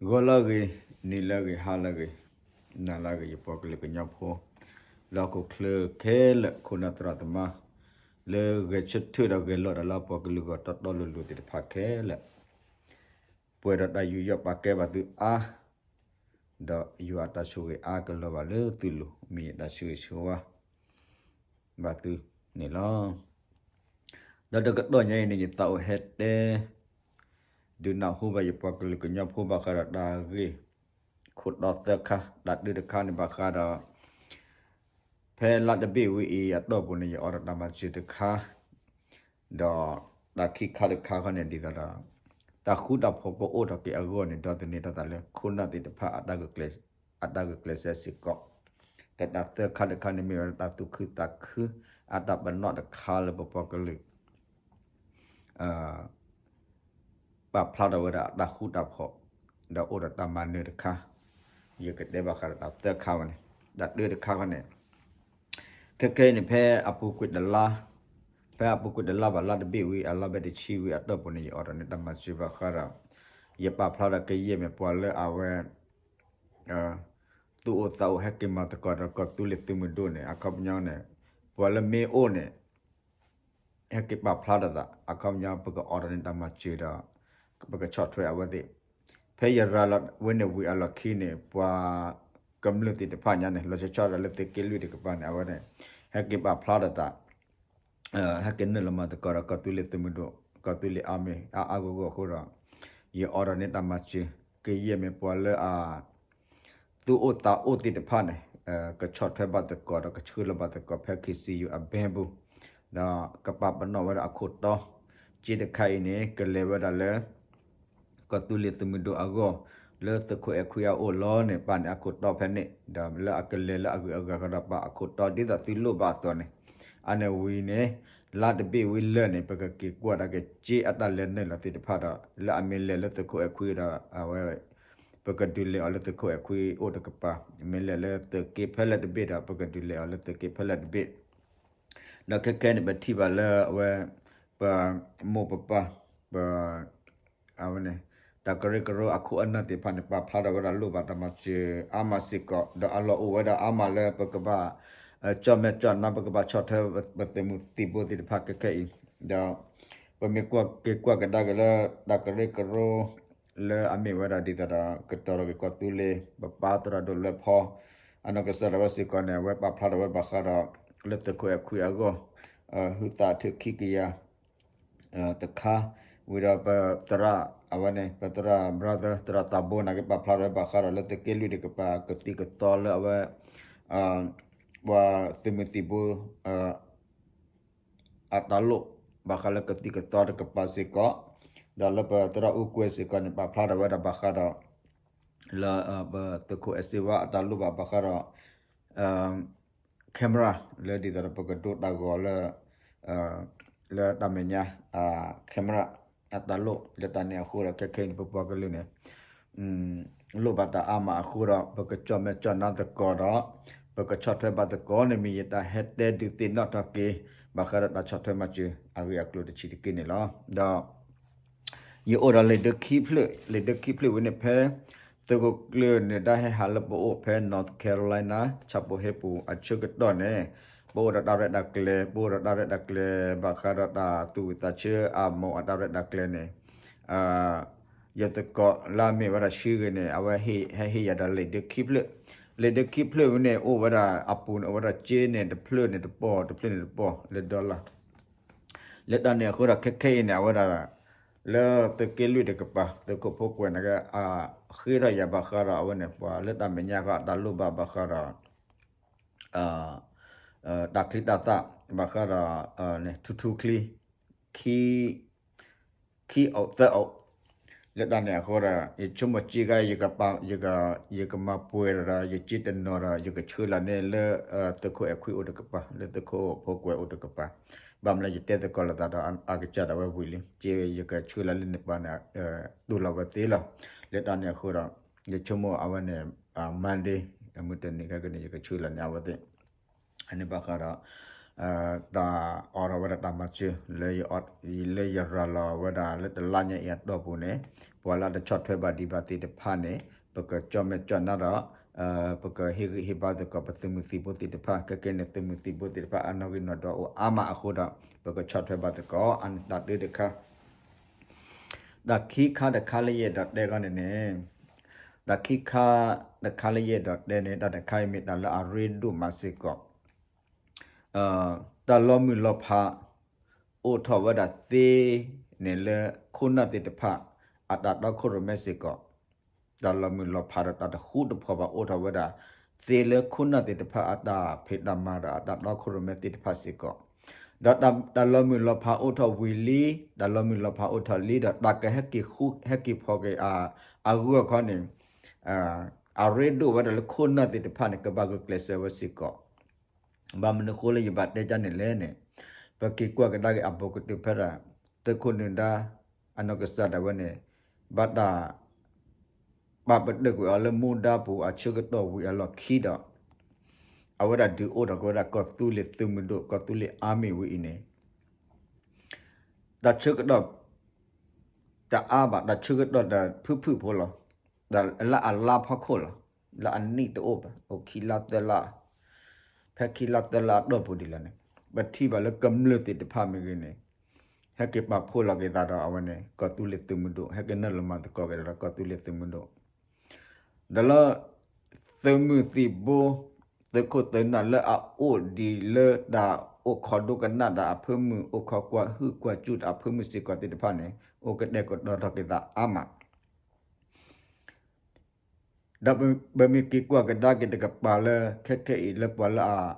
ဂီၤလၢအဂ့ၤ, နံၤလၢအဂ့ၤ, ဟါလၢအဂ့ၤ, နၤလၢအဂ့ၤ, ယပှၤကလုာ်ကညီဖိ လၢဟီၣ်ခိၣ်ချၢခဲလၢာ် ခိၣ်နၢ်သရၣ်သမါ လၢဂဲၤဆၢထၢၣ်ဒီးဂဲၤလိာ်တၢ်လၢပှၤကလုာ်ဂီၢ်တီတီလိၤလိၤသ့ၣ်တဖၣ်ခဲလၢာ်, ပှဲၤဒီးတၢ်ယူးယီၣ်ပာ်ကဲဘၣ်သုအါ, ဒီးယွၤအတၢ်ဆိၣ်ဂ့ၤအါကလီၤဘၣ်လၢသုလိၤ မ့ၢ်ယတၢ်ဆိၣ်ဂ့ၤဆိၣ်ဝါ ဘၣ်သုန့ၣ်လီၤ. ဒီးတကတီၢ်ညါအံၤန့ၣ် ယသးအိၣ်ဟဲတဲ ဒုးနၢ်ဟူဘၣ်ယပှၤကလုာ်ကညီဖိဘၣ်ဃးဒီးတၢ်ဂ့ၢ်ခိၣ်တီသၢခါ, တၢ်တၢတခါန့ၣ်ဘၣ်ဃးဒီး ဖဲလါတဘ့ၣ်ဝံၤအံၤအတီၢ်ပူၤန့ၣ် ယအိးထီၣ်တၢ်မၤစၢၤတခါ, ဒီးတၢ်ခံခါတခါခီန့ၣ် ဒ်သိးဒီး တၢ်ဃူတၢ်ဖိးကအိၣ်ထီၣ်က့ၤအဂီၢ်န့ၣ် ဒီးသန့ၤထီၣ်သးလၢခိၣ်နၢ်သ့ၣ်တဖၣ် အတၢ်ဂုာ်ကျဲးစၢးစ့ၢ်ကီး, ဒီးတၢ်သၢခါတခါန့ၣ်မ့ၢ်ဝဲဒၣ်တၢ်သူၣ်ခုသးခု အတၢ်ပနီၣ်တခါလၢပပှၤကလုာ် ပာ်ဖျါထီၣ်ဝဲဒၣ်အတၢ်ဃူတၢ်ဖိး, ဒီးအိၣ်ဒီးတၢ်မၤနၢၤတခါ, ယကတဲဘၣ်ဃးဒီးတၢ်သၢခါဝဲန့ၣ်, တၢ်တၢတခါခီန့ၣ်, ခဲခဲအံၤန့ၣ် ဖဲအပူၤကွံာ်တလါ, ဖဲအပူၤကွံာ်တလါဘၣ်လါတဘ့ၣ်ဝံၤ အလါဘဲတဆံဝံၤအတီၢ်ပူၤန့ၣ် ယအိးထီၣ်န့ၢ်တၢ်မၤစၢၤဘၣ်ဃးဒီး ယပာ်ဖျါဒီးကယဲၢ်မ့ၢ်ပှၤလၢအဝဲ သူၣ်အိၣ်သးအိၣ်ဟဲက့ၤမၤသကိးဒီးကီၢ်သူလ့ၤသုးမုၢ်ဒိၣ်န့ၣ် အခီပညီန့ၣ် ပှၤလၢမ့ၢ်အိၣ်န့ၣ် ဟဲက့ၤပာ်ဖျါထီၣ်သး အခီပညီ ပကအိးထီၣ်န့ၢ်တၢ်မၤစၢၤဒီး ပကဆီၣ်ထွဲအဝဲသ့ၣ်, ဖဲယရၤလီၤဝဲန့ၣ်ဝံၤအလီၢ်ခံန့ၣ် ပှၤကမျၢၢ်သ့ၣ်တဖၣ်ညါန့ၣ် လီၤဆီဆီဒၣ်တၢ်လၢသုးက့လွံၢ်တကပၤန့ၣ် အဝဲန့ၣ် ဟဲက့ၤပာ်ဖျါထီၣ်သး ဟဲက့ၤနုာ်လီၤမၤသကိးဒီးကီၢ်သူလ့ၤသုးမုၢ်ဒိၣ် ကီၢ်သူလ့ၤအါမံၤ အါအါဂီၢ်ဂီၢ်အဃိဒီး ယအိးထီၣ်န့ၢ်တၢ်မၤစၢၤ ကယဲၢ်မ့ၢ်ပှၤလၢအ သူၣ်အိၣ်သးအိၣ်သ့ၣ်တဖၣ်န့ၣ် ကဆီၣ်ထွဲဘၣ်သကိးဒီးကဆှၢလီၤဘၣ်သကိးဖဲ ခ့စံယူၤ အဘဲပူၤ, ဒီးကပာ်ပနီၣ်ဝဲဒၣ်အခိၣ်တီ, စ့တခါအံၤန့ၣ် ကလဲၤဝဲဒၣ်လၢ ကီၢ်သူလ့ၤသုးမုၢ်ဒိၣ်အဂီၢ် လၢသုးခိၣ်အဲၣ်ခွံအအိၣ်လီၤန့ၣ် ပာ်န့ၢ်အခိၣ်တီဖဲန့ၣ် ဒီးလၢအကလဲၤလၢအဂုၤအဂၤဃီဒီးပာ်အခိၣ်တီဒ်သိးသုလိၣ်ဘၣ်အသိးန့ၣ်, အန့ၣ်ဝံၤန့ၣ် လါတဘ့ၣ်ဝံၤလၢာ်န့ၣ် ပကက့ၤကွၢ်တၢ်က့ၤစ့အတၢ်လဲၤနုာ်လီၤသ့ၣ်တဖၣ်ဒီး လၢအမ့ၢ်လဲၤလၢသုးခိၣ်အဲၣ်ခွံဒီး အဝဲ ပကဒုးလဲၤအီၤလၢသုးခိၣ်အဲၣ်ခွံအိၣ်တကပၤ, မ့ၢ်လဲၤလၢသုးက့ဖဲလဲၣ်တဘ့ၣ်ဒီး ပကဒုးလဲၤအီၤလၢသုးက့ဖဲလဲၣ်တဘ့ၣ် ဒီးခဲခဲန့ၣ် ပထံၣ်ဘၣ်လၢအဝဲ ပမိၢ်ပပၢ် ပ အဝဲန့ၣ် တၢ်ကရၢကရိအခိၣ်အနၢ်သ့ၣ်တဖၣ်န့ၣ် ပာ်ဖျါထီၣ်ဝဲဒၣ်လိၣ်ဘၣ်တၢ်မၤစၢၤအါမးစ့ၢ်ကီး ဒီးအလီၢ်အိၣ်ဝဲဒၣ်အါမးလၢပကဘၣ် ကၠီၣ်မဲာ်ကၠီၣ်နါ ပကဘၣ်ဆီၣ်ထွဲပသုးမုၢ်သံၣ်ဘိသ့ၣ်တဖၣ်ခဲခဲအံၤ, ဒီး ပမ့ၢ်ကွၢ်က့ၤကွၢ်ကဒါက့ၤလၢ တၢ်ကရၢကရိ လၢအမ့ၢ်ဝဲဒၣ်ဒ်သိးဒီး ကတီၤထီၣ်က့ၤကီၢ်သူလ့ၤ ပပၢ်သရၣ်ဒိၣ်လွဲဖီ အနီၢ်ကစၢ်ဒၣ်ဝဲစ့ၢ်ကီးန့ၣ် အဝဲပာ်ဖျါထီၣ်ဝဲဘၣ်ဃးဒီး လၢသုးခိၣ်အဲၣ်ခွံအဂီၢ် ဟုသးအထုးခံကယၤ တခါ, ဝံၤဒီးပသရၣ် အဝဲန့ၣ် ပသရၣ် brother သရၣ်သးဘိန့ၣ် ကပာ်ဖျါထီၣ်ဝဲဘၣ်ဃးဒီးလၢသုးက့လွံၢ်တကပၤ ကသံၣ်ကသီလၢအဝဲ ပှၤသုးမုၢ်သံၣ်ဘိ အတၢ်လိၣ် ဘၣ်ဃးလၢကသံၣ်ကသီတကပၤစ့ၢ်ကီး, ဒီးလၢပသရၣ်အူကွဲၤစ့ၢ်ကီးန့ၣ် ပာ်ဖျါထီၣ်ဝဲဒၣ်ဘၣ်ဃးဒီး လၢပသုးခိၣ်အဲၣ်စ့ဝါအတၢ်လိၣ်ဘၣ်ဘၣ်ဃးဒီး camera လၢဒ်သိးဒီးပကဒိတၢ်ဂီၤလၢ လၢတၢ်မဲာ်ညါ camera အတၢ်လိၣ် လၢတၢ်န့ၣ်အဃိဒီး ခဲခဲအံၤန့ၣ် ပပှၤကလုာ်န့ၣ် လိၣ်ဘၣ်တၢ်အါမးအဃိဒီး ပကကၠီၣ်မဲာ်ကၠီၣ်နါသကိးဒီး ပကဆီၣ်ထွဲဘၣ်သကိးန့ၣ် မ့ၢ်ယတၢ်ဟဲတဲဒုးသ့ၣ်နီၣ်ထီၣ်က့ၤ ဘၣ်ဃးဒီးတၢ်ဆီၣ်ထွဲမၤစၢၤအဂ့ၢ်အကျိၤတဆံးတက့ၢ်န့ၣ်လီၤ. ဒီး ယအိၣ်ဒီးလံာ်ဒၢခံဖျၢၣ်, လံာ်ဒၢခံဖျၢၣ်ဝံၤန့ၣ်ဖဲ သုးခိၣ်ကျၢၢ်နၢၤဒါဟဲဟးလၢပအိၣ်ဖဲ North Carolina ဆၣ်ဖိဟ့ၣ်ပူၤအဆၢကတီၢ်န့ၣ် ပအိၣ်ဒီးတၢ်ရဲၣ်တၢ်ကျဲၤ, ပအိၣ်ဒီးတၢ်ရဲၣ်တၢ်ကျဲၤ ဘၣ်ဃးဒီးတၢ်သူၣ်ဝံၣ်သးဆၢအမိၢ်အတၢ်ရဲၣ်တၢ်ကျဲၤန့ၣ် ယသကိးလၢအမ့ၢ်ဝဲဒၣ်ဆှံဂ့ၤန့ၣ် အဝဲဟ့ၣ်ယၤဒီးလံာ်ဒၢခံဖျၢၣ်, လံာ်ဒၢခံဖျၢၣ်ဝံၤန့ၣ် အိၣ်ဝဲဒၣ်အပူၤန့ၣ် အိၣ်ဝဲဒၣ်စ့န့ၣ် တဖျၢၣ်န့ၣ်တပီၢ် တဖျၢၣ်န့ၣ်တပီၢ်လၢ dollar လၢတၢ်န့ၣ်အဃိဒီး ခဲခဲအံၤန့ၣ် အဝဲဒၣ် လၢသုးက့လွံၢ်တကပၤ သုးခိၣ်ဖိကွဲးန့ၣ်က့ အဃ့ထီၣ်ယၤဘၣ်ဃးဒီးအဝဲန့ၣ် ပှၤလၢတၢ်မဲာ်ညါဃီအတၢ်လိၣ်ဘၣ်ဘၣ်ဃးဒီး တၢ်ချံတၢ်သၣ် ဘၣ်ဃးဒီး ထူထူချံ ခံ ခံအိၣ်သၢအိၣ်, လၢတၢ်န့ၣ်အဃိဒီး ယဆိကမိၣ်စ့ကါ ယကမၤပှဲၤဒီး ယစ့တနီၤဒီး ယကဆှၢလီၤန့ၢ်လၢ သုးခိၣ်အဲၣ်ခွံအိၣ်တကပၤ လၢသုးခိၣ်ဖိကွဲးအိၣ်တကပၤ, ဘၣ်မနုၤလၢယတဲသကိးလိာ်သးဒီး အကစၢ်ဒၣ်ဝဲဝံၤလံ စ့ယကဆှၢလီၤလၢန့ၣ်ပၤန့ၣ် တူၢ်လိာ်ဝဲသ့လီၤ. လၢတၢ်န့ၣ်အဃိဒီး ယဆိကမိၣ်အဝဲန့ၣ် Monday အမုၢ်တနံၤခဲကနံၣ် ယကဆှၢလီၤန့ၢ်အဝဲသ့ၣ် အန့ၣ်ဘၣ်ဃးဒီး တၢ်အိးထီၣ်ဝဲဒၣ်တၢ်မၤစၢၤ လၢယရၤလီၤဝဲဒၣ်လၢတလါညါအံၤအတီၢ်ပူၤန့ၣ် ပှၤလၢအတဆီၣ်ထွဲဘၣ်ဒံးဘၣ်သ့ၣ်တဖၣ်န့ၣ် ပကကၠီၣ်မဲာ်ကၠီၣ်နါဒီး ပကဟ့ၣ်ဂံၢ်ဟ့ၣ်ဘါသကိးပသုးမုၢ်သံၣ်ဘိသ့ၣ်တဖၣ် ခဲကဲန့ၣ် သုးမုၢ်သံၣ်ဘိသ့ၣ်တဖၣ်အနီၣ်ဂံၢ်နီၣ်ဒွးအိၣ်အါမးအဃိဒီး ပကဆီၣ်ထွဲဘၣ်သကိး အန့ၣ်တၢ်တခါ တၢ်ခံခါတခါလၢယအဲၣ်ဒိးတဲခီန့ၣ်န့ၣ် တၢ်ခံခါတခါလၢယအဲၣ်ဒိးတဲန့ၣ် တၢ်တခါအံၤမ့ၢ်တၢ်လၢအရ့ဒိၣ်မးစ့ၢ်ကီး တၢ်လီၤမုၢ်လီၤဖး အိၣ်ထီၣ်ဝဲဒၣ်သ့န့ၣ်လၢခိၣ်နၢ်သ့ၣ်တဖၣ် အတၢ်တီခိၣ်ရိၣ်မဲစ့ၢ်ကီး တၢ်လီၤမုၢ်လီၤဖးဒီးတၢ်တဃူတဖိးဘၣ်အိၣ်ထီၣ်ဝဲဒၣ် သ့လၢခိၣ်နၢ်သ့ၣ်တဖၣ်အတၢ်ဖံးတၢ်မၤဒီးအတၢ်တီခိၣ်ရိၣ်မဲသ့ၣ်တဖၣ်စ့ၢ်ကီး ဒီးတၢ်လီၤမုၢ်လီၤဖးအိၣ်ထီၣ်ဝံၤလံ တၢ်လီၤမုၢ်လီၤဖးအိၣ်ထီၣ်လံဒီးတၢ်ကဟဲက့ၤဃူဟဲက့ၤဖိးက့ၤ အဂီၢ်ခီန့ၣ် အရ့ဒိၣ်ဝဲဒၣ်လၢခိၣ်နၢ်သ့ၣ်တဖၣ်န့ၣ် ကဘၣ်ဂုာ်ကျဲးစၢးဝဲစ့ၢ်ကီး ဘၣ်မနုၤအဃိလၢယဘၣ်တဲဒ်န့ၣ်လဲၣ်န့ၣ် ပက့ၤကွၢ်ကဒါက့ၤအဘူးကတၢၢ်ဖဲဒၣ် သုးခိၣ်နၢၤဒါ အနီၢ်ကစၢ်ဒၣ်ဝဲန့ၣ် ဘၣ်တၢ် ပာ်ပတုာ်ကွံာ်အီၤလၢမူဒါပူၤအဆၢကတီၢ်ဝံၤအလီၢ်ခံဒီး အဝဲဒၣ်ဒုးအိၣ်ထီၣ်က့ၤဝဲဒၣ်ကီၢ်သူလ့ၤသုးမုၢ်ဒိၣ် ကီၢ်သူလ့ၤ army ဝံၤအံၤန့ၣ် တၢ်ဆၢကတီၢ် တအါဘၣ် တၢ်ဆၢကတီၢ်တဖုၣ်ဖုၣ်ဖိလီၤ. လၢအလါဖီခိၣ်လီၤ. လၢအနံၣ်တအိၣ်ဘၣ် အိၣ်ခံလါသၢလါ ဖဲခံလါသၢလါအတီၢ်ပူၤဒ်လဲၣ်န့ၣ် ပထံၣ်ဘၣ်လၢကမျၢၢ်သ့ၣ်တဖၣ်မ့ၢ်ဂ့ၤန့ၣ် ဟဲက့ၤပာ်ဖှိၣ်လီၤက့ၤသးဒီးအဝဲန့ၣ် ကီၢ်သူလ့ၤသုးမုၢ်ဒိၣ် ဟဲက့ၤနုာ်လီၤမၤသကိးက့ၤဒီးကီၢ်သူလ့ၤသုးမုၢ်ဒိၣ် ဒီးလၢ သုးမုၢ်သံၣ်ဘိ သုးခိၣ်သုးနၢ်လၢအအိၣ်ဒံးလၢတၢ်အိၣ်ခိးဒိကနၣ်ဒီးအဖၢမုၢ် အိၣ်ခိးကွၢ်ဟုၣ်ကွၢ်စူၣ်ဒီးအဖၢမုၢ်စ့ၢ်ကီးသ့ၣ်တဖၣ်န့ၣ် အိၣ်ကတဲာ်ကတီၤထီၣ်က့ၤသးအါမး ဒီးပမ့ၢ်က့ၤကွၢ်ကဒါက့ၤတကပၤလၢ ခဲခဲအံၤလၢပှၤလၢအ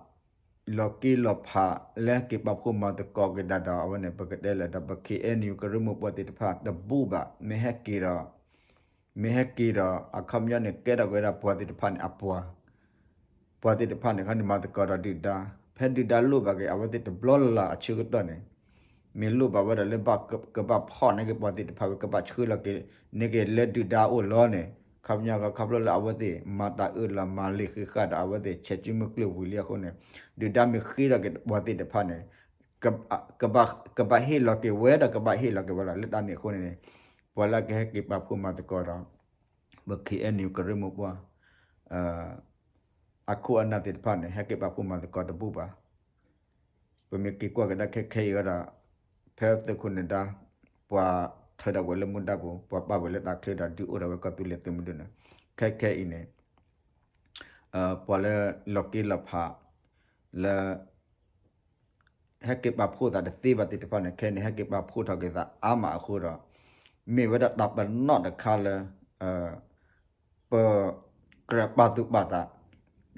လီၤက့လီၤဖး လၢဟဲက့ၤပာ်ဖှိၣ်မၤသကိးက့ၤဒၣ်ဒီး အဝဲန့ၣ် ပကတဲလဲၣ်ဒီး ပ ခ့ၣ်အဲၣ်ယူၣ် ကရၢမိၢ်ပှၢ်သ့ၣ်တဖၣ်တဘူၣ်ဘၣ် မ့ၢ်ဟဲက့ၤဒီး မ့ၢ်ဟဲက့ၤဒီး အခီပညီန့ၣ် ကဲထီၣ်က့ၤဝဲဒၣ်ပှၤသ့ၣ်တဖၣ်န့ၣ်အပှၤ ပှၤသ့ၣ်တဖၣ်န့ၣ်ခီန့ၣ် မၤသကိးဒီးဒုၣ်ဒါ ဖဲဒုၣ်ဒါလိၣ်ဘၣ်က့ၤ အဝဲသ့ၣ်တဘျီလၢ်လၢ်အဆၢကတီၢ်န့ၣ် မ့ၢ်လိၣ်ဘၣ်ဝဲဒၣ်လၢ ကဘၣ်ဖီၣ်န့ၢ်က့ၤပှၤသ့ၣ်တဖၣ်ဝံၤ ကဘၣ်ဆှၢလီၤက့ၤန့ၢ်က့ၤလၢဒုၣ်ဒါအအိၣ်လီၤန့ၣ် ခီပညီခီဖျိလၢအဝဲသ့ၣ် မၤတၢ်အၢၣ်လီၤမၤလ့ၤဃ့ဃာ်ဒီးအဝဲသ့ၣ် ဆဲးစုမုၢ်ကျၢၢ်ဝံၤလံအဃိန့ၣ် ဒုၣ်ဒါမ့ၢ်ဃ့ထီၣ်က့ၤပှၤသ့ၣ်တဖၣ်န့ၣ် ကဘၣ်ဟ့ၣ်လီၤက့ၤဝဲဒီးကဘၣ်ဟ့ၣ်လီၤက့ၤဝဲလီၤ. လၢတၢ်န့ၣ်အဃိန့ၣ်န့ၣ် ပှၤလၢအကဟဲက့ၤပာ်ဖှိၣ်မၤသကိးဒီး ပ ခ့ၣ်အဲၣ်ယူၣ် ကရၢမိၢ်ပှၢ် အခိၣ်အနၢ်သ့ၣ်တဖၣ်န့ၣ် ဟဲက့ၤပာ်ဖှိၣ်မၤသကိးတဘူၣ်ဘၣ်. ပမ့ၢ်က့ၤကွၢ်ကဒါခဲခဲအံၤဝဲဒၣ် ဖဲသုးခိၣ်နၢၤဒါ ပှၤထၢထီၣ်ဝဲလၢမူဒါပူၤ ပှၤပာ်ဝဲလၢတၢ်ချၢဒီးဒုးအိၣ်ထီၣ်ဝဲကီၢ်သူလ့ၤသုးမုၢ်ဒိၣ်န့ၣ် ခဲခဲအံၤန့ၣ် ပှၤလၢလီၤက့လီၤဖး လၢ ဟဲက့ၤပာ်ဖှိၣ်သးတသ့ဘၣ်သ့ၣ်တဖၣ်န့ၣ် ခဲအံၤန့ၣ် ဟဲက့ၤပာ်ဖှိၣ်ထီၣ်က့ၤသးအါမးအဃိဒီး မ့ၢ်ဝဲဒၣ်တၢ်ပနီၣ်တခါလၢ ပ ကြၢးပာ်သူၣ်ပာ်သး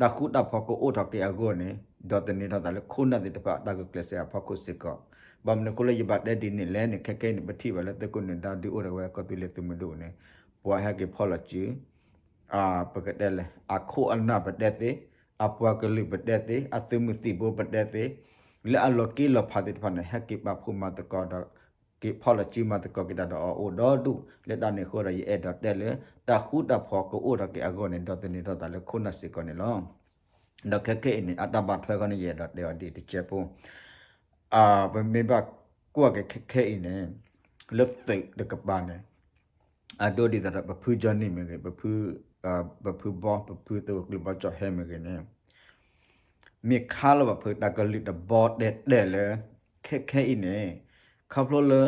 တၢ်ဃူတၢ်ဖိးကအိၣ်ထီၣ်က့ၤအဂီၢ်န့ၣ် ဒိးသန့ၤထီၣ်သးလၢခိၣ်နၢ်သ့ၣ်တဖၣ်အတၢ်ဂုာ်ကျဲးစၢးအဖီခိၣ်စ့ၢ်ကီး. ဘၣ်မနုၤအဃိလၢယဘၣ်တဲဒ်န့ၣ်လဲၣ်န့ၣ် ခဲခဲအံၤန့ၣ် ပထံၣ်ဘၣ်လၢသုးခိၣ်နၢၤဒါဒုးအိၣ်ထီၣ်ဝဲကီၢ်သူလ့ၤသုးမုၢ်ဒိၣ်န့ၣ် ပှၤဟဲက့ၤဖီၣ်လီၤစု ပကတဲလဲၣ် အခိၣ်အနၢ်ပတဲသ့, အပှၤကလုာ်ပတဲသ့, အသုးမုၢ်သံၣ်ဘိပတဲသ့, လၢအလီၤက့လီၤဖးသ့ၣ်တဖၣ်န့ၣ် ဟဲက့ၤပာ်ဖှိၣ်မၤသကိးဒီး က့ၤဖီၣ်လီၤစုမၤသကိးက့ၤတၢ်ဒီးအီၤအိၣ်ဒီဒူၣ် လၢတၢ်န့ၣ်အဃိဒီး ယအဲၣ်ဒိးတဲလၢ တၢ်ဃူတၢ်ဖိးကအိၣ်ထီၣ်က့ၤအဂီၢ်န့ၣ် ဒိးသန့ၤထီၣ်သးလၢခိၣ်နၢ်စ့ၢ်ကီးန့ၣ်လီၤ. ဒီးခဲခဲအံၤန့ၣ် အတၢ်ဘၣ်ထွဲခီန့ၣ် ယအဲၣ်ဒိးတဲအီၤဒ်တကဲးဖိ ပမ့ၢ်ဘၣ်ကွၢ်က့ၤခဲခဲအံၤန့ၣ် လၢသုးတကပၤန့ၣ် အဒိဒ်သိးဒီး ပဖုကၠီနံၣ်မ့ၢ်ဂ့ၤ, ပဖုဘီ, ပဖုသုးခိၣ်ကျၢၢ်ဘီကၠီၣ်ဟဲမ့ၢ်ဂ့ၤန့ၣ် မ့ၢ်ခါလီၤဘၣ်ဖုးတၢ်ကလုၢ်တဘီတဲတဲလၢ ခဲခဲအံၤန့ၣ် ခီဖျိလၢ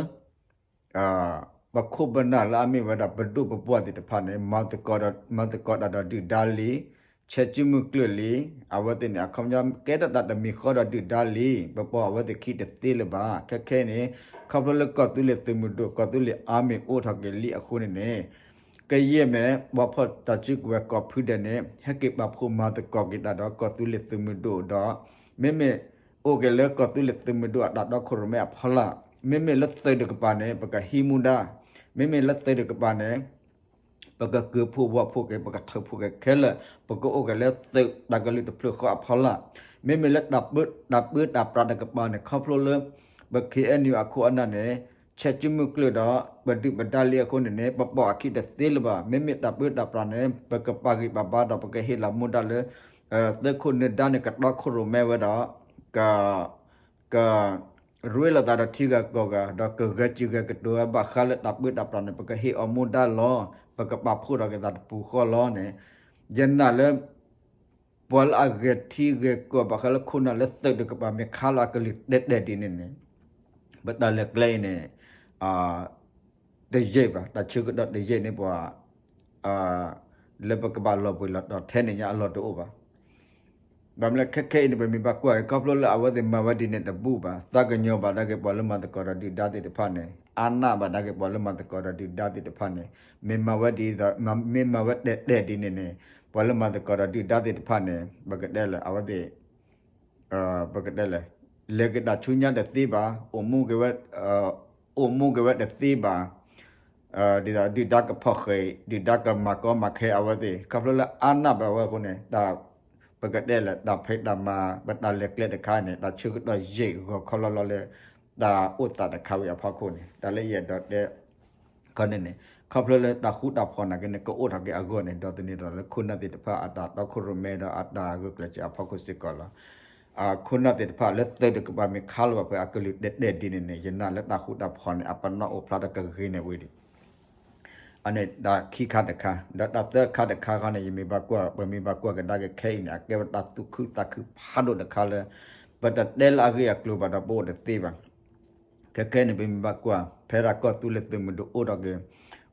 ပခိၣ်ပနၢ်လၢအမ့ၢ်ဝဲဒၣ်ပဒိၣ်ပပှၢ်သ့ၣ်တဖၣ်န့ၣ် မၤသကိးတၢ်ဒီးဒုၣ်ဒါလံ, ဆဲးစုမုၢ်ကျၢၢ်လံ, အဝဲသ့ၣ်န့ၣ် အခီပညီကဲထီၣ်တၢ်တမံၤဃီဒီးဒုၣ်ဒါလံ, ပပိာ်အဝဲသ့ၣ်ခံတသ့လၢၤဘၣ်. ခဲခဲန့ၣ် ခီဖျိလၢကီၢ်သူလ့ၤသုးမုၢ်ဒိၣ် ကီၢ်သူလ့ၤအါမ့ၢ်အိၣ်ထီၣ်က့ၤလံအဃိန့ၣ်န့ၣ် ကယဲၢ်မ့ၢ်ပှၤဖီၣ်တၢ်စုကဝဲၤကိးဖုဒဲးန့ၣ် ဟဲက့ၤပာ်ဖှိၣ်မၤသကိးက့ၤတၢ်ဒီးကီၢ်သူလ့ၤသုးမုၢ်ဒိၣ်ဒီး မ့မ့ၢ်အိၣ်က့ၤလၢကီၢ်သူလ့ၤသုးမုၢ်ဒိၣ်အတၢ်တီခိၣ်ရိၣ်မဲအဖီလာ်, မ့မ့ၢ်လၢသုးတကပၤန့ၣ် ပကဟံးမူဒါ, မ့မ့ၢ်လၢသုးတကပၤန့ၣ် ပကကုးဖှိၣ်ဝီဖှိၣ်က့ၤ ပကထုးဖှိၣ်က့ၤခဲလၢာ် ပကအိၣ်က့ၤလၢသုးတၢ်ကလုၢ်တဖျၢၣ်ဃီအဖီလာ်, မ့မ့ၢ်လၢတၢ်ပၢတၢ်ပြးတကပၤန့ၣ် ခီဖျိလၢ ပ ခ့ၣ်အဲၣ်ယူၣ် အခိၣ်အနၢ်န့ၣ် ဆဲးစုမုၢ်ကျၢၢ်ဒီး ပဒုၣ်ပဒါလံအဃိန့ၣ်န့ၣ် ပပိာ်အခံတသ့လၢၤဘၣ်. မ့မ့ၢ်တၢ်ပၢတၢ်ပြးန့ၣ် ပကပာ်ဂံၢ်ပာ်ဘါဒီး ပကဟ့ၣ်လီၤမူဒါလၢ သုးခိၣ်နၢၤဒါန့ၣ် ကတီခိၣ်ရိၣ်မဲဝဲဒီး က ကရ့လိာ်သးဒီးထံဂၤကီၢ်ဂၤ ဒီးကဂဲၤစံၣ်ဂဲၤကတိၤဝဲဘၣ်ဃးလၢတၢ်ပၢတၢ်ပြးန့ၣ် ပကဟ့ၣ်အီၤမူဒါလီၤ, ပကပာ်ဖှိၣ်ထီၣ်က့ၤသးတပူၤဃီလီၤန့ၣ်, ယနာ်လၢ ပှၤလၢအဂဲၤထံဂဲၤကီၢ်ဘၣ်ဃးလၢခိၣ်နၢ်လၢသုးတကပၤမ့ၢ်ခါလီၤအကလုၢ်တဲာ်တဲာ်ဒ်န့ၣ်န့ၣ်, ပတၢ်လဲၤကျဲအံၤန့ၣ် တယံာ်ဘၣ်, တၢ်ဆၢကတီၢ်တယံာ်န့ၣ်ပှၤ လၢပကဘၣ်လီၤပှ့ၤလီၤတီၤထဲန့ၣ်ညါအလီၢ်တအိၣ်ဘၣ်. ဘၣ်မနုၤလဲၣ် ခဲခဲအံၤန့ၣ် ပမ့ၢ်ဘၣ်ကွၢ် ခီဖျိလၢအဝဲသ့ၣ်မၤဝဲဒ်န့ၣ်တဘူၣ်ဘၣ်, သးကညီၤဘၣ်ဒၣ်က့ၤပှၤလၢမၤသကိးဒီးဒုၣ်ဒါသ့ၣ်တဖၣ်န့ၣ်, အါနၢ်ဘၣ်ဒၣ်က့ၤပှၤလၢမၤသကိးဒီးဒုၣ်ဒါသ့ၣ်တဖၣ်န့ၣ်, မ့ၢ်မၤဝဲဒ်သိး မ့ၢ်မၤဝဲတဲာ်တဲာ်ဒ်န့ၣ်န့ၣ်, ပှၤလၢမၤသကိးဒီးဒုၣ်ဒါသ့ၣ်တဖၣ်န့ၣ် ပကတဲလၢအဝဲသ့ၣ် ပကတဲလဲၣ်, လဲၤက့ၤတၢ်ဆူညါတသ့ဘၣ်, အိၣ်မူက့ၤဝဲ, အိၣ်မူက့ၤဝဲတသ့ဘၣ်, ဒ်သိးဒုၣ်ဒါကဖီၣ်ဃာ်, ဒုၣ်ဒါကမၤကီမၤခဲအဝဲသ့ၣ် ခီဖျိလၢအါနၢ်ဘၣ်ဝဲအဃိန့ၣ်, ပကတဲလဲၣ် တၢ်ဖံးတၢ်မၤ ပတၢ်လဲၤကျဲတခါန့ၣ် တၢ်ဆၢကတီၢ်ယံာ်ဂီၤခီလီၤလီၤလၢ တၢ်အိၣ်သးတခါဝံၤအဖီခိၣ်န့ၣ် တၢ်လၢယအဲၣ်ဒိးတဲ ခီန့ၣ်န့ၣ် ခီဖျိလၢတၢ်ဃူတၢ်ဖိးနာ်က့န့ၣ် ကအိၣ်ထီၣ်က့ၤအဂီၢ်န့ၣ် ဒီးသန့ၤထီၣ်လၢခိၣ်နၢ်သ့ၣ်တဖၣ်အတၢ်တီခိၣ်ရိၣ်မဲဒီးအတၢ်ဂုာ်ကျဲးစၢးအဖီခိၣ်စ့ၢ်ကီးလီၤ. ခိၣ်နၢ်သ့ၣ်တဖၣ်လၢသုးတကပၤမ့ၢ်ခါလီၤဘၣ်ဖဲအကလုၢ်တဲာ်တဲာ်ဒ်န့ၣ်န့ၣ် ယနာ်လၢတၢ်ဃူတၢ်ဖိးန့ၣ် အပနီၣ်အိၣ်ဖျါထီၣ်ကဂ့ၤန့ၢ်ဝဲဒံး အန့ၣ်တၢ်ခံခါတခါ, ဒီးတၢ်သၢခါတခါခီန့ၣ် ယမ့ၢ်ဘၣ်ကွၢ် ပမ့ၢ်ဘၣ်ကွၢ်ကဒါက့ၤခဲအံၤန့ၣ် အကဲဝဲတၢ်သူၣ်ခုသးခုဖးဒိၣ်တခါလၢ ပတတဲလၢအဂ့ၢ်အကျိၤဘၣ်ဒီးပအိၣ်တသ့ဘၣ်. ခဲခဲန့ၣ် ပမ့ၢ်ဘၣ်ကွၢ် ဖဲဒၣ်ကီၢ်သူလ့ၤသုးမုၢ်ဒိၣ်အိၣ်ထီၣ်က့ၤ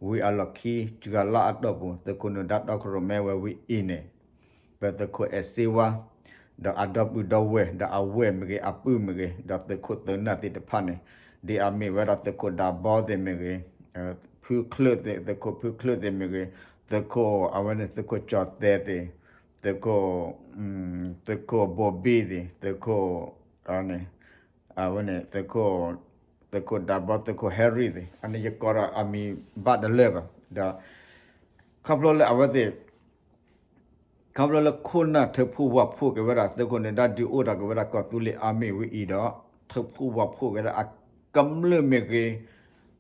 ဝံၤအလီၢ်ခံ တဂၤလၢအတီၢ်ပူၤ သုးခိၣ်နၢၤဒါတီခိၣ်ရိၣ်မဲဝဲဝံၤအံၤန့ၣ် ပသုးခိၣ်အဲၣ်စ့ဝါ ဒီးအဒီပုၢ်ဒီဝဲၢ် ဒီးအဝဲၢ်မ့ၢ်ဂ့ၤ အပုၢ်မ့ၢ်ဂ့ၤ ဒီးသုးခိၣ်သုးနၢ်သ့ၣ်တဖၣ်န့ၣ် ဒ်အမ့ၢ်ဝဲဒၣ်သုးခိၣ်ဒၢဘီသ့ၣ်မ့ၢ်ဂ့ၤ ဖုချၢၣ်သ့ၣ် သုးခိၣ်ဖုချၢၣ်သ့ၣ်မ့ၢ်ဂ့ၤ သုးခိၣ် အဝဲန့ၣ် သုးခိၣ်ကၠီၤသဲးသ့ၣ် သုးခိၣ် သုးခိၣ်ဘိဘံၣ်သ့ၣ် သုးခိၣ် အဝဲန့ၣ် သုးခိၣ် သုးခိၣ်ဒၢဘီ သုးခိၣ်ဟဲရံၣ်သ့ၣ် အန့ၣ်ယကိးဒီးအမံၤဘၣ်တလၢာ်ဘၣ် ဒီး ခီဖျိလၢအဝဲသ့ၣ် ခီဖျိလၢခိၣ်နၢ်ထၢဖှိၣ်ဝါဖှိၣ်က့ၤဝဲဒၣ် သုးခိၣ်နၢၤဒါဒုးအိၣ်ထီၣ်က့ၤဝဲဒၣ်ကီၢ်သူလ့ၤအါမံၤဝံၤအံၤဒီး ထၢဖှိၣ်ဝါဖှိၣ်က့ၤဝဲဒၣ်အကမျၢၢ်မ့ၢ်ဂ့ၤ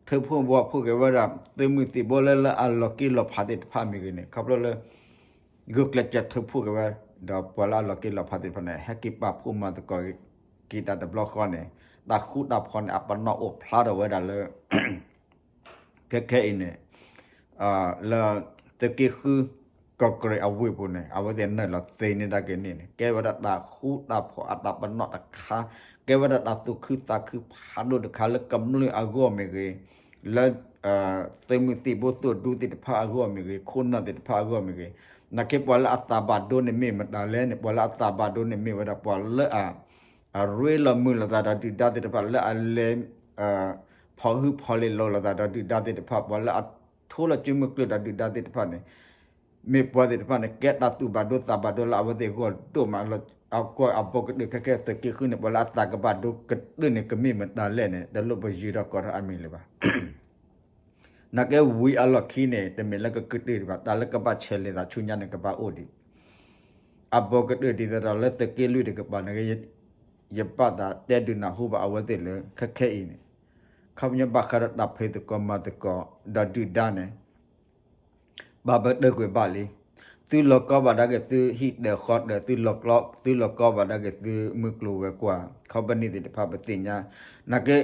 ထၢဖှိၣ်ဝါဖှိၣ်က့ၤဝဲဒၣ် သုးမုၢ်သံၣ်ဘိလၢလၢအလီၤက့ၤလီၤဖးသ့ၣ်တဖၣ်မ့ၢ်ဂ့ၤန့ၣ် ခီဖျိလၢ ဂုာ်ကျဲးစၢးထၢဖှိၣ်က့ၤဝဲ ဒီးပှၤလၢအလီၤက့ၤလီၤဖးသ့ၣ်တဖၣ်န့ၣ် ဟဲက့ၤပာ်ဖှိၣ်မၤသကိးက့ၤတၢ်တဘျီဃီန့ၣ် တၢ်ဃူတၢ်ဖိးန့ၣ် အပနီၣ်အိၣ်ဖျါထီၣ်ဝဲဒၣ်လၢ ခဲခဲအံၤန့ၣ် လၢသုးက့ဃု ကီၢ်ကရ့ၣ်အဝ့ၢ်ပူၤန့ၣ် အဝဲသ့ၣ်နုာ်လီၤသ့န့ၢ်ဒၣ်က့ၤန့ၣ်န့ၣ် ကဲဝဲဒၣ်တၢ်ဃူတၢ်ဖိးအတၢ်ပနီၣ်တခါ ကဲဝဲဒၣ်တၢ်သူၣ်ခုသးခုဖးဒိၣ်တခါလၢကမျၢၢ်အဂီၢ်မ့ၢ်ဂ့ၤ လၢ သုးမုၢ်သံၣ်ဘိသုးဒူသ့ၣ်တဖၣ်အဂီၢ်မ့ၢ်ဂ့ၤ ခိၣ်နၢ်သ့ၣ်တဖၣ်အဂီၢ်မ့ၢ်ဂ့ၤ နာ်က့ပှၤလၢအသးဘၣ်ဒိန့ၣ်မ့ၢ်မတၤလဲၣ်န့ၣ် ပှၤလၢအသးဘၣ်ဒိန့ၣ်မ့ၢ်ဝဲဒၣ်ပှၤလၢအ အရ့လိာ်မုာ်လိာ်သးဒီးဒုၣ်ဒါသ့ၣ်တဖၣ် လၢအလဲၤ ဖီၣ်ဟုဖီၣ်လ့ၤလိာ်လိာ်သးဒီးဒုၣ်ဒါသ့ၣ်တဖၣ် ပှၤလၢအထိလီၤစုမုၢ်ကျၢၢ်ဒီးဒုၣ်ဒါသ့ၣ်တဖၣ်န့ၣ် မ့ၢ်ပှၤသ့ၣ်တဖၣ်န့ၣ် ကဲတၢ်သူၣ်ဘၣ်ဒိသးဘၣ်ဒိလၢအဝဲသ့ၣ်အဂီၢ်ဒိၣ်မးလီၤ. အကွၢ်အဘီကတၢၢ်ခဲခဲသုးက့ဃုန့ၣ် ပှၤလၢအသးကဘၣ်ဒိကတၢၢ်န့ၣ် ကမ့ၢ်မတၤလဲၣ်န့ၣ် တလိၣ်ပယုၢ်ထီၣ်ကီထီၣ်အမံၤလၢၤဘၣ်. နာ်က့ဝံၤအလီၢ်ခံန့ၣ် တမ့ၢ်လၢကကတၢၢ်ဒံးဘၣ် တၢ်လၢကဘၣ်ဆဲးလဲၤသးဆူညါန့ၣ် ကဘၣ်အိၣ်ဒံး အဘီကတၢၢ်ဒ်သိးဒီးလၢသုးက့လွံၢ်တကပၤန့ၣ် ယဘၣ်သးတဲဒုးနၢ်ဟူဘၣ်အဝဲသ့ၣ်လၢ ခဲခဲအံၤန့ၣ် ခီပညီဘၣ်ဃးဒီးတၢ်ဖံးသကိးမၤသကိး ဒီးဒုၣ်ဒါန့ၣ် ဘၣ်ပတုာ်ကွံာ်ဘၣ်လံ. သုလီၤကီဘၣ်ဒၣ်က့ၤသုဟံၣ်တၢ်ဃီတၢ် သုလီၤကီဘၣ်ဒၣ်က့ၤသုမုၢ်ကျိၤဝဲၤကွာ် ခီပနံၣ်သ့ၣ်တဖၣ်ပသ့ၣ်ညါ နာ်က့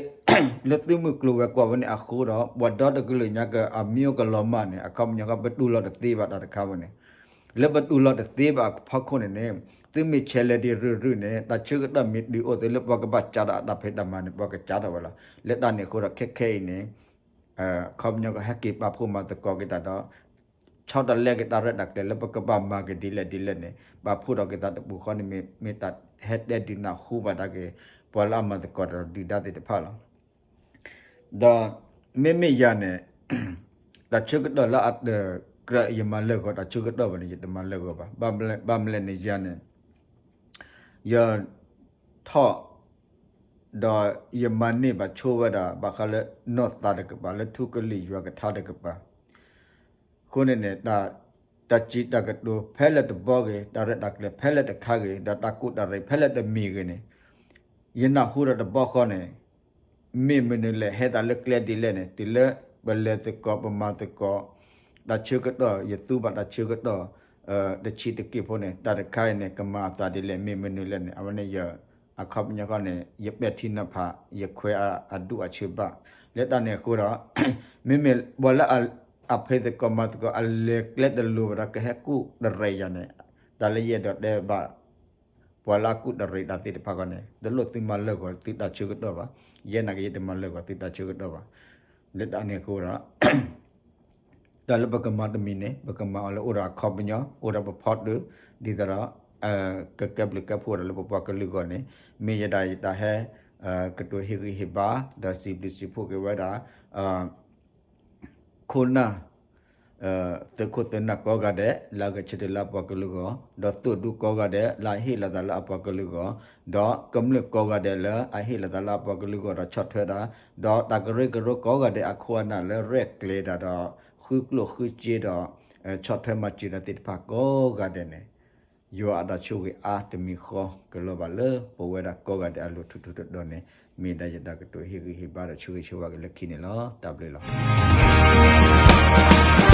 လၢသုမုၢ်ကျိၤဝဲၤကွာ်ဝဲန့ၣ်အဃိဒီး ပှၤဒီတကလုာ်ညါကအမံၤအိၣ်ကလီၤမၢ်န့ၣ် အခီပညီကပတူၢ်လိာ်တသ့ဘၣ်တၢ်တခါဝဲန့ၣ် လၢပတူၢ်လိာ်တသ့ဘၣ်အဖီခိၣ်န့ၣ်န့ၣ် သုမ့ၢ်ဆဲးလဲၤဒံးရုၢ်ရုၢ်န့ၣ် တၢ်ဆၢကတီၢ်မ့ၢ်တုၤအိၣ်သုလၢပှၤကဘၣ်ကးဒီးအတၢ်ဖံးတၢ်မၤန့ၣ် ပှၤကကးထီၣ်ဝဲလီၤ. လၢတၢ်န့ၣ်အဃိဒီးခဲခဲအံၤန့ၣ် ခီပညီကဟဲက့ၤပာ်ဖှိၣ်မၤသကိးက့ၤတၢ်ဒီး ဆီတလဲက့ၤတၢ်ရဲၣ်တၢ်ကျဲၤလၢပကဘၣ်မၤက့ၤဒ်လဲၣ်ဒ်လဲၣ်န့ၣ် ပာ်ဖှိၣ်ထီၣ်က့ၤသးတပူၤဃီန့ၣ် မ့ၢ်တၢ်ဟဲတဲဒုးနၢ်ဟူဘၣ်ဒၣ်က့ၤ ပှၤလၢအမၤသကိးတၢ်ဒီးဒုၣ်ဒါသ့ၣ်တဖၣ်လီၤ. ဒီးမ့မ့ၢ်ယၤန့ၣ် တၢ်ဆၢကတီၢ်လၢအတကြၢးယမၤလၢာ်ဂီၤတၢ်ဆၢကတီၢ်ဘၣ်န့ၣ် ယတမၤလၢာ်ဂီၤဘၣ်. ဘၣ်မလဲၣ်န့ၣ်ယၤန့ၣ် ယထီၣ် ဒီးယမၤန့ၢ်ဘၣ်ဆိဝဲဒၣ် ဘၣ်ဃးလၢနီၢ်သးတကပၤ လၢထူကလုာ်ယွၤကထါတကပၤ အဃိန့ၣ်န့ၣ် တၢ်စံးတၢ်ကတိၤဖဲလဲၣ်တဘီဂ့ၤ, တၢ်ရဲၣ်တၢ်ကျဲၤဖဲလဲၣ်တခါဂ့ၤ, ဒီးတၢ်ကူၣ်တၢ်ရဲၣ်ဖဲလဲၣ်တမံၤဂ့ၤန့ၣ်, ယနၢ်ဟူဒီးတဘျီဃီန့ၣ်, မ့ၢ်မနုၤလဲၣ် ဟဲသးလၢကျဲဒ်လဲၣ်န့ၣ်, တုၤလၢပလဲၤသကိးပမၤသကိး, တၢ်ဆၢကတီၢ် ယသူဘၣ်တၢ်ဆၢကတီၢ် တဆံးတက့ၢ်ဖိန့ၣ်, တၢ်တခါအံၤန့ၣ် ကမၤအသးဒ်လဲၣ် မ့ၢ်မနုၤလဲၣ်န့ၣ်, အဝဲန့ၣ်ယ အခီပညီဃီန့ၣ် ယပဲာ်ထံနီၤဖး ယခွဲးအဒူၣ်အဆၢဘၣ်. လၢတၢ်န့ၣ်အဃိဒီး မ့မ့ၢ်ပှၤလၢအဖံးသကိးမၤသကိး အလဲၤကျဲတလိၤဝဲဒီး ကဟဲကူၣ်တရံးယၤန့ၣ် တၢ်လၢယအဲၣ်ဒိးတဲဘၣ် ပှၤလၢအကူၣ်တရံးတၢ်သ့ၣ်တဖၣ်ဃီန့ၣ် တလိၣ်သုမၤလၢာ်ဂီၤသုတၢ်ဆၢကတီၢ်ဘၣ်. ယဲနာ်က့ ယတမၤလၢာ်ဂီၤသုတၢ်ဆၢကတီၢ်ဘၣ်. လၢတၢ်န့ၣ်အဃိဒီး တၢ်လၢပကမၤတမံၤန့ၣ် ပကမၤအီၤလၢအိၣ်ဒီးအခီပညီ အိၣ်ဒီးပဖီတၢၣ် ဒ်သိးဒီး ကကဲဘျုးကဲဖှိၣ်ဒီးလၢပပှၤကလုာ်အဂီၢ်န့ၣ် မ့ၢ်ယဲဒၣ်ယတၢ်ဟဲ ကတိၤဟ့ၣ်ဂံၢ်ဟ့ၣ်ဘါ ဒီးစံးဘျုးစံးဖှိၣ်က့ၤဝဲဒၣ် ခိၣ်နၢ် သုးခိၣ်သုးနၢ်ကိးဂၤဒဲး လၢအဂဲၤဆၢထၢၣ်လၢအပှၤကလုာ်အဂီၢ်, ဒီးသုးဒူကိးဂၤဒဲး လၢအဟ့ၣ်လီၤသးလၢအပှၤကလုာ်အဂီၢ်, ဒီးကမျၢၢ်ကိးဂၤဒဲးလၢအဟ့ၣ်လီၤသးလၢအပှၤကလုာ်အဂီၢ်ဒီးဆီၣ်ထွဲတၢ်, ဒီးတၢ်ကရၢကရိကိးဂၤဒဲးအခိၣ်အနၢ်လၢရဲၣ်ကျဲၤတၢ်ဒီး ဃုကျိၣ်ဃုစ့ဒီး ဆီၣ်ထွဲမၤစၢၤတၢ်သ့ၣ်တဖၣ်ကိးဂၤဒဲးန့ၣ် ယွၤအတၢ်ဆိၣ်ဂ့ၤအါတမံၤဃီကလီၤဘၣ်လၢပဝဲဒၣ်ကိးဂၤဒဲးအလိၤထူးထူးတီၤတီၤန့ၣ် မ့ၢ်ဒၣ်ယတၢ်ကတိၤဟ့ၣ်ဂံၢ်ဟ့ၣ်ဘါဒီးဆိၣ်ဂ့ၤဆိၣ်ဝါက့ၤလၢခံန့ၣ်လီၤ. တၢ်ဘျုးလီၤ.